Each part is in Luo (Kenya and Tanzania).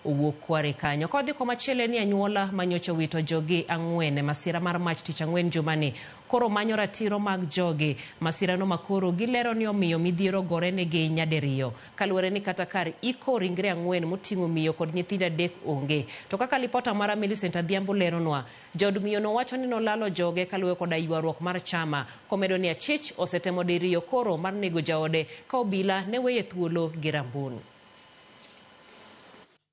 owuok kware kanyo. Kodhi komachielo en ni anyuola manyocha owito jogi 4 e masira mar mach tich ang'wen jumani koro manyo ratiro mag jogi. Masirano makoro gilero ni omiyo midhiero gore negi nyadiriyo kaluwore ni kata kar iko ringre 4 moting'o miyo kod nyithindo 3 onge. To kaka lipota mara Millicent Adhiambo leronwa, jaod miyo no wacho ni nolalo joge kaluwore koda ywaruok mar chama, komedo ni achich osetemo diriyo koro mar nego jaode ka obila ne weye thuolo gi rambun.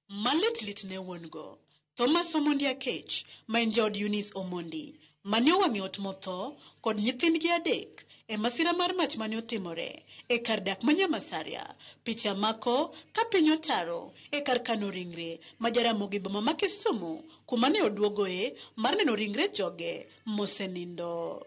Malit lit ne wuon go Thomas Omondi Akech, ma en jaod Eunice Omondi, mane owang'e ot motho kod nyithindgi 3 e masira mar mach mane otimore e kar dak ma Nyamasaria. Picha mako ka piny otaro e kar kano ringre ma Jaramogi boma ma Kisumu, kuma ne oduogoe mar neno ringre joge mosenindo.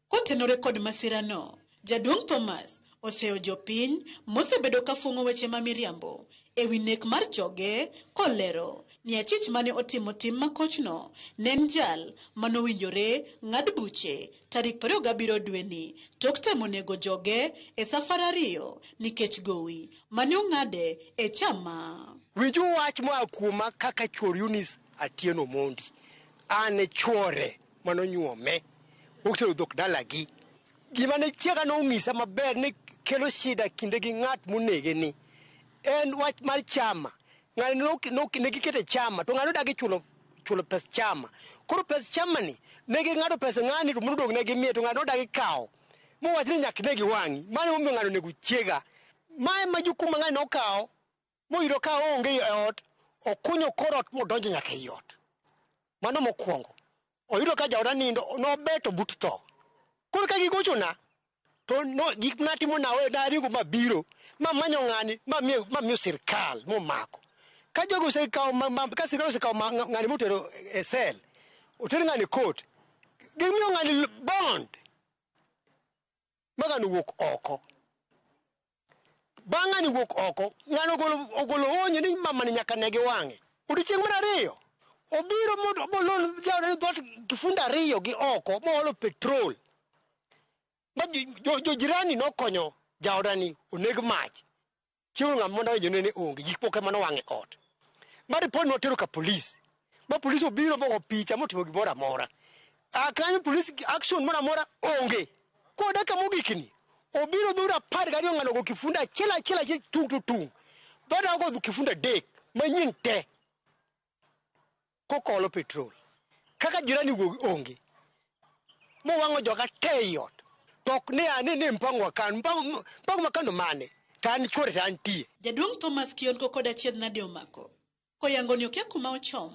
Kotenore kod masirano, jaduong' Thomas oseyo jopiny mosebedo ka fuong'o weche ma miriambo ewi nek mar joge, kolero ni achich mane otimo tim makochno ne en jal manowinjore ng'ad buche tarik 27 dweni tok temo nego joge e safar 2 nikech gowi mane ong'ade e chama. Winju wach moa kuoma kaka chuor Eunice Atieno Omondi. An e chuore manonyuome, otero dhok dalagi. Gima ne chiega nong'isa maber ni kelo shida kinde gi ng'at monege ni en wach mar chama. Ng'ani ne gikete chama to ng'ani odagi chulo pes chama. Koro pes chama ni ne ging'ado pes ng'ani to mondo odong' ne gimiye to ng'ani odagi kawo. Mowach ni nyaka ne giwang'i. Mano emomiyo ng'ani onego chiega. Mae ma jukumu ma ng'ani nokawo moyudo ka oonge e ot, okunyo kor ot modonjo nyaka ei ot. Mano mokwongo. Oyudo ka jaoda nindo, nobeto but tho. Koro ka gigochona, to no, gik natimo nawe naringo mabiro, mamanyo ng'ani, mamiyo sirkal momako. Ka jogo osekawo, ka sirkal osekawo ng'ani motero e sel, oter ng'ani court, gimiyo ng'ani bond, ma ng'ani owuok oko. Bang' ng'ani wuok oko, ng'ani ogolo onyo ni mamani nyaka negi wang'e. Odiochieng' mar 2, obiro molon jaode ni dhoot kifunda 2 gi oko, moolo petrol. Ma jo jirani nokonyo jaodani oneg mach. Chieng' ng'ama mondo awinjo ni onge, gik moko ema nowang' e ot. Ma ripod notero ka polis. Ma polis obiro mogo picha motimo gimoro amora. A kanyo polis action moro amora onge. Koro dakika mogik ni, obiro dhura 12 ng'ano go kifunda achiel achiel achiel tung to tung. Dhoda ogo kifunda 3 manyien te. Kokolo petrol. Kaka jirani wuogi onge. Mowang'o joga te ei ot. To ok ni ane ni mpango wa kano, mpango ma kano mane? To an chuore to antie. Jaduong' Thomas Kionko kod achiedh nade omako. Koyango ni okia kuma ochom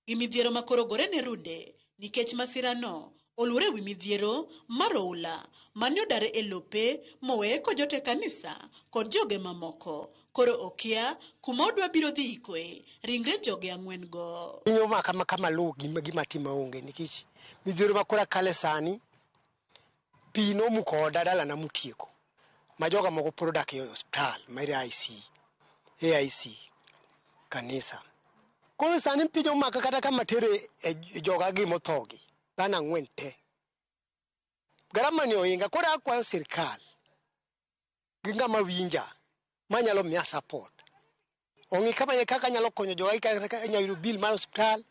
gi midhiero ma koro gore ne rude nikech masirano oluwore wi midhiero mar oula mane odare e lope moweye kojot e kanisa kod joge mamoko. Koro okia kuma odwa biro dhi ikoe ringre joge 4 go. Piny omaka ma kama luwo gima timo onge nikech midhiero ma koro akale sani pi nomuko oda dalana motieko ma joga moko pod odak e osiptal mar AIC kanisa. Koro sani piny omaka kata kama tere e joga gi mothogi dhano 4 te. Garama ni ohinga, koro akwayo sirkal gi ng'ama winja manyalo miya support. Ong'i kama kaka anyalo konyo joga kaka anyalo yudo bill mar osiptal,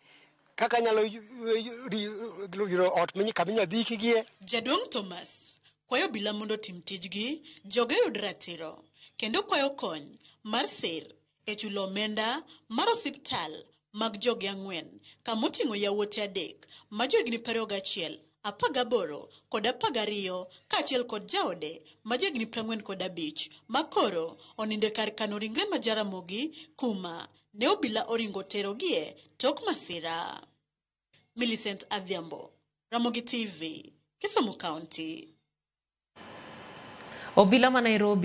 kaka anyalo yudo ot kama inyalo dhikigie. Jaduong' Thomas kwayo obila mondo otim tijgi, joge oyud ratiro, kendo kwayo kony mar sir e chulo omenda mar osiptal mag joge 4 kamoting'o yawuote 3 ma johigni 21, 18 kod 12 kaachiel kod jaode ma jahigni 45 ma koro onindo e kar kano ringre ma Jaramogi kuma ne obila oringo terogie tok masira. Millicent Adhiambo, Ramogi TV, Kisumu County. Obila ma Nairobi